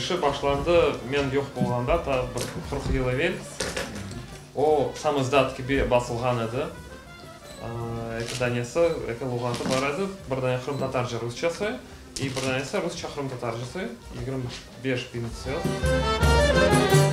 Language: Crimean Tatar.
İşi başlandı men yoq olğanda, ta bir 40 yıl evel. O, samizdat kibi basılğan edi. Eki danesi, eki luğatı bar edi. Bir dane qırımtatarca rusçası i bir danesi rusça qırımtatarcası, 25 biñ söz.